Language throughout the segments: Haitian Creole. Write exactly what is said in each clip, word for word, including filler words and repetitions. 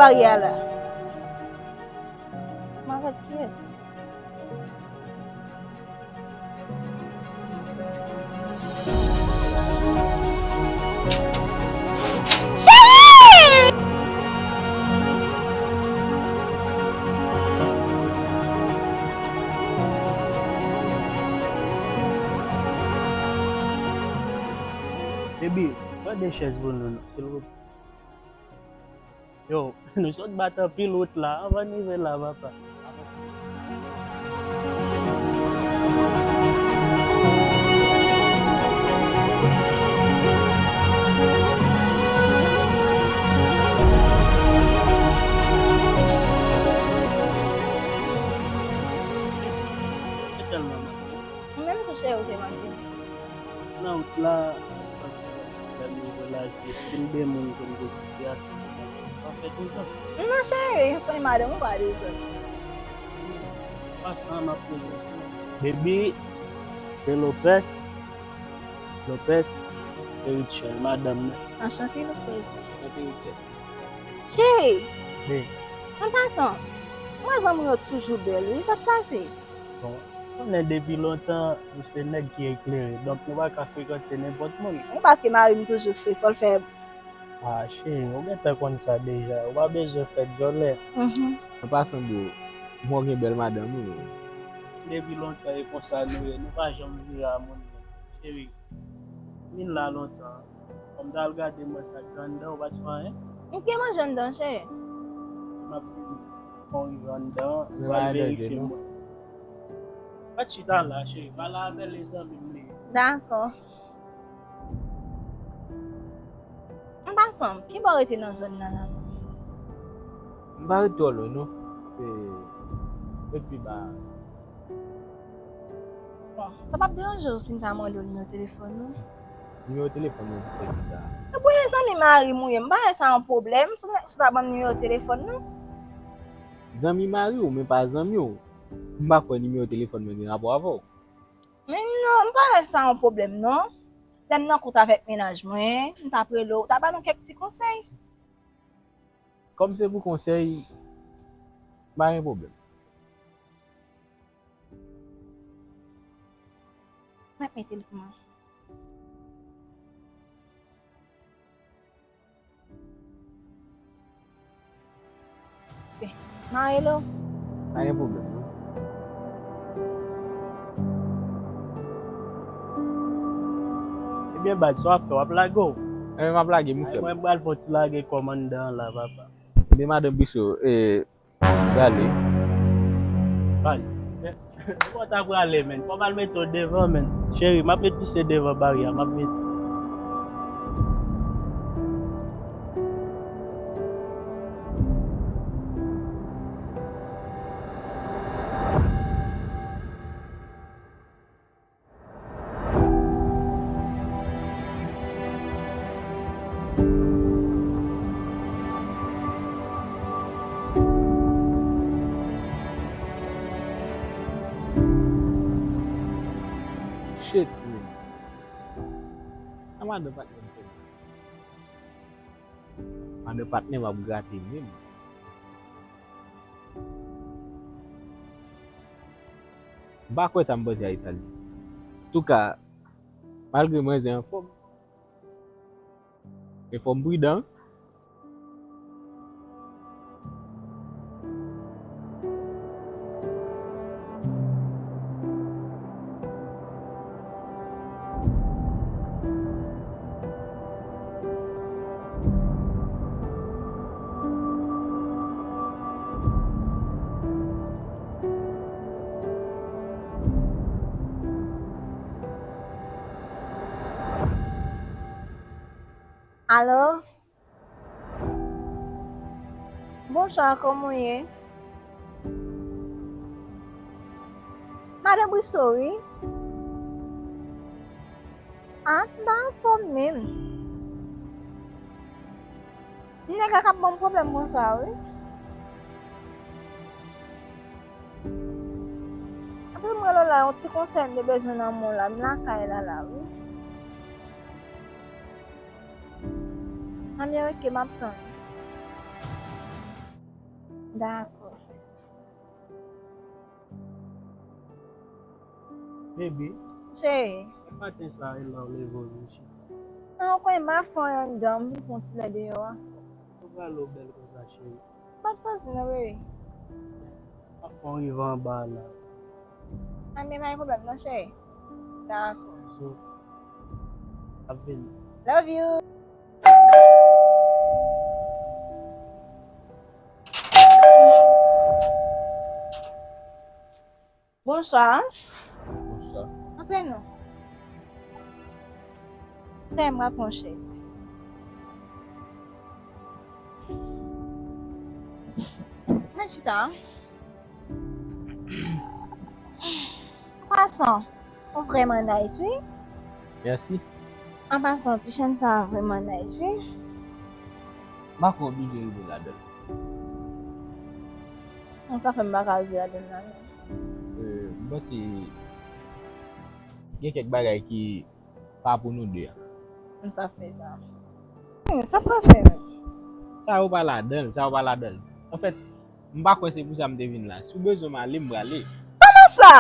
Aryè la. Mwen avèk kiyès? Cheri! Baby, mande chèz pou nou non, silvouplè. Yo, nou sot bat anpil wout la, anvan n rive la, papa. Ou menm tou, cheri, ou te manke m. Nan wout la, lè m rive la, se stil de moun ke m te kite a, se pa fèt ou sa. Non, cheri, ou konnen madanm ou pa dezòd. Pasan m ap poze. Baby, se Lopez. Lopez, se Rutshelle, madanm nan. Anchante, Lopez. Anchante, Rutshelle. Cheri! Be. An pasan, mwen zanmi yo toujou bèl, wi, sa k pase? Bon, ou konnen depi lontan, nou se nèg ki eklere, donk nou pa ka frekante nenpòt moun. Wi, paske mari m toujou fre, fò l fè. Ah, cheri, ou gentan konn sa deja, ou pa bezwen fè djòlè. Mhm. An pasan, bro, mwen gen bèl madanm, wi. Depi lontan, e konsa nou ye, nou pa janm vire a moun menm. Cheri, vin la lontan. Kòm m t al gade mwen sa k gen anndan, ou pa t fè anyen? M gen manje anndan, cheri. M ap fè yon rive anndan, ou al verifye mwen. Pa t chita la, cheri. Pale avè l, e zanmi m li ye. Dakò. An pasan, ki bò w rete nan zòn nan la? M pa ret twò lwen, non. Se, se pi ba. Bon, sa p ap deranje w si m ta mande w nimewo telefòn ou? Nimewo telefòn mwen pou fè kisa? E pou yon zanmi mari m ou ye, m pa wè sa yon pwoblèm, si w ta ban m nimewo telefòn nou. Zanmi mari w, men pa zanmi w. M pa kwè nimewo telefòn mwen gen rapò avè w. Men non, m pa wè sa yon pwoblèm non. Lè m nan kout avèk mennaj mwen, m t ap rele w, w ta ban nou kèk ti konsèy. Kòm se pou konsèy, pa gen pwoblèm. Mwen mete l pou mwen. Ok. Mare lo. Pa gen pwoblèm, non. Ebyen, baz, sa w ap fè, w ap lage w? Ebyen, m ap lage, mon frè. Ay, mwen pral fè yon ti lage kòm anndan an la, papa. Ebyen, madanm Biso, e, Prale. Baz. Ou pa ta prale, menn. Fò m al mete w devan, menn. Cheri, m ap met pise devan baryè a, m ap met. Shit, man. Sa madan patnè m fè m? Madan patnè m ap grate menm. M pa kwè sa m panse a e sa l ye. Antouka, malgre mwen zen anfòm, men fò m pridan. Alo? Bonswa, kòman w ye? Madan Briso, wi. A, m pa anfòm menm. Nèg la k ap ban m pwoblèm konsa, wi. Anpil m rele w la, yon ti konsèy m te bezwen nan men w la, m lakay la la, wi. Anben, oke, m ap tann. Dakò. Baby, Cheri, maten sa e la w leve w vin chita. An, ou konnen m pa fè anyen anndan, m vin fè yon ti lè deyò a. Ou pral ou bèl konsa, cheri. M p ap soti non, baby. M ap fè w rive anba la. Anben, pa gen pwoblèm non, cheri. Dakò. So, ap vini. Love you. Bonswa. Bonswa. Antre non. Tè, m ap pran chèz. Mwen chita. An pasan, ou vrèman nice, wi. Mèsi. An pasan, ti chèn sa a vrèman nice, wi. M pa kwè w oblije rive ladan l. An, sa fè m pa ka rive ladan l la, non. Euh, m panse gen kèk bagay ki pa pou nou de a. Konn sa fè sa. Hmm, sa pase menm. Sa yo pa ladan l, sa yo pa ladan l. Anfèt, m pa kwè se pou sa m te vin la. Si w bezwen m ale, m prale. Kòman sa?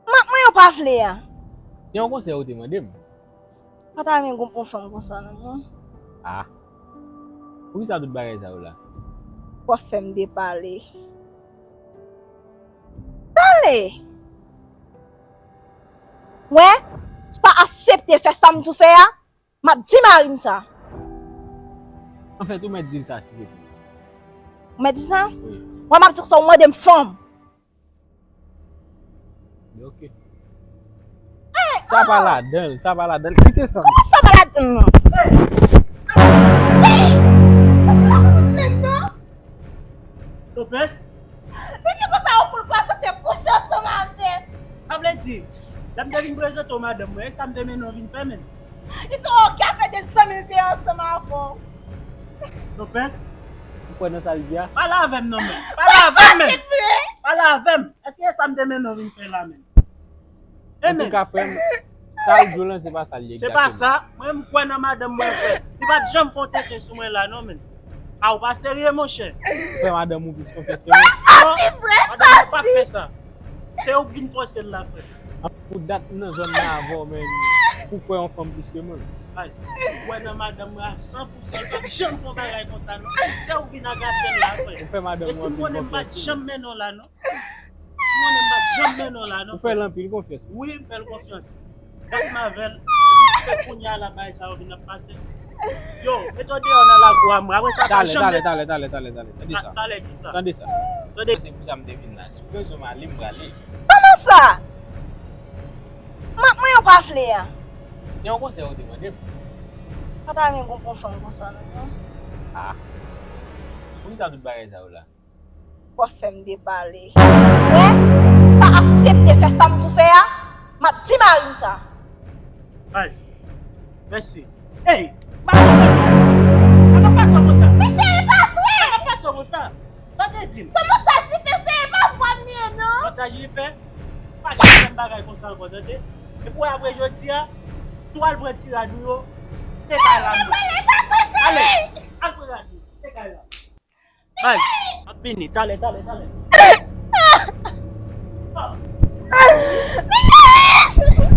Mak mwen yo pa vle a. Se yon konsèy ou te mande m. Pa ta renmen gon pon fanm konsa non, mwen. Ah. Poukisa tout bagay sa yo la? W ap fè m depale. Tande! Wè, si w pa aksepte fè sa m di w fè a, m ap di mari m sa. Anfèt, ou mèt di l sa si se pou. Ou mèt di sa? Wi. Wè, m ap di konsa, ou mande m fanm. Men oke. Sa pa ladan l, sa pa ladan l. Kite sa. Kòman sa pa ladan l, non? Cheri, ou pa konn menm, non? Lopez? Li di konsa, ou pou l prezante kouche ansanm avè m. Sa vle di, lè m te vin prezante w madanm mwen, e sa m te mennen w vin fè menm? Li di, oke, apre de zanmi l te ansanm avè w. Lopez? Ou kwè nan sa l di a? Pale avè m non, men. Pale avè m, men. Pale avè m. Èske e sa m te mennen w vin fè la, men? Antouka, frè m, sa l di w lan, se pa sa l ye egzakteman. Se pa sa. Mwen, m kwè nan madanm mwen, frè. Li pa t janm fè yon tenten sou mwen la, non, men. A, ou pa serye, monchè. Ou fè madanm ou plis konfyans ke mwen. Non, madanm mwen p ap fè sa. Se ou k vin fòse l la, frè. Pou dat m nan zòn nan avè w, men ou kwè yon fanm plis ke mwen. Baz, ou kwè nan madanm mwen a san pou san, l p ap janm fè yon bagay konsa, non. Se ou k vin agase l la, frè. Ou fè madanm ou anpil konfyans wi. E si m konnen m pa t janm mennen w la, non. Si m konnen m pa t janm mennen w la, non. Ou fè l anpil konfyans. Wi, m fè l konfyans. Gad m avè l. Epi se kounye a la bagay sa yo vin ap pase. Yo, mete w deyò nan lakou a mwen. Apre sa, pa janm. Talè, talè, talè, talè, talè. Tande sa. Talè ki sa? Tande sa. Tande. Se pou sa m te vin la. Si w bezwen m ale, m prale. Kòman sa? Mak mwen yo pa vle a. Se yon konsèy ou te mande m. Pa ta renmen gon pon fanm konsa non, non. Ah. Poukisa tout bagay sa yo la? W ap fè m depale. Wè, si w pa aksepte fè sa m di w fè a, m ap di mari m sa. Baz, mèsi. Ey, pa fè sa. Apa pa sa konsa. Mesye, e pa vre. Apa pa sa konsa. Sa te di m. Se montaj li fè, se e pa vwa m li ye, non. Montaj li fè? Pa janm fè m bagay konsa ankò, tande. Epi w wè apre jodi a, tou al pran ti rad ou yo, te kay la m. Mesye, e pa vre, cheri. Ale, al pran rad ou, te kay la. Baz, m ap vini. Talè, talè, talè.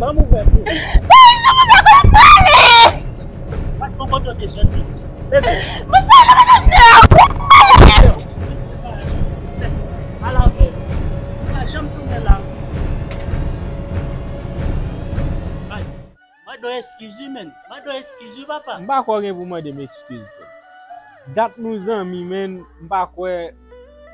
Ban m ouvè pou. Cheri, non, mwen pa konn pale. Bat mwen kote w te soti. Bebe. Mwen cheri, non, mwen pa konn pale. Al avè l. Ou pa janm tounen la. Baz. Mande w eskiz wi, men. Mande w eskiz wi, papa. M pa kwè w gen pou mande m eskiz, frè. Dat nou zanmi, men, m pa kwè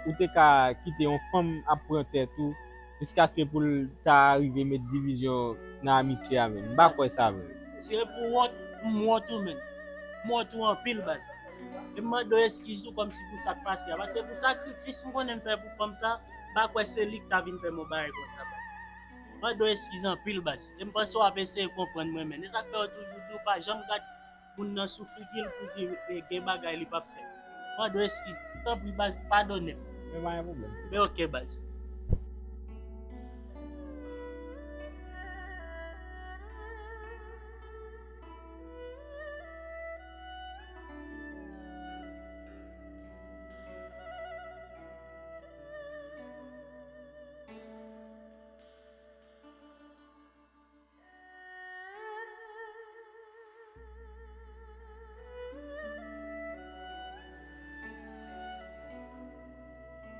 ou te ka kite yon fanm ap pran tèt ou jiskaske pou l ta rive met divizyon nan amitye a, men. M pa kwè sa vre. Si e pou wont, m wont ou, men. M wont ou anpil, baz. E m mande w eskiz tou kòmsi pou sa k pase a. Paske pou sakrifis m konnen m fè pou fanm sa, m pa kwè se li k ta vin fè m yon bagay konsa, baz. Mande w eskiz anpil, baz. E m panse w ap eseye konprann mwen, men. E sa k fè yo toujou di w pa janm gad moun nan sou figi l pou di, e, gen bagay li p ap fè. Mande w eskiz. Tanpri, baz, padone m. Men pa gen pwoblèm. Men oke, baz.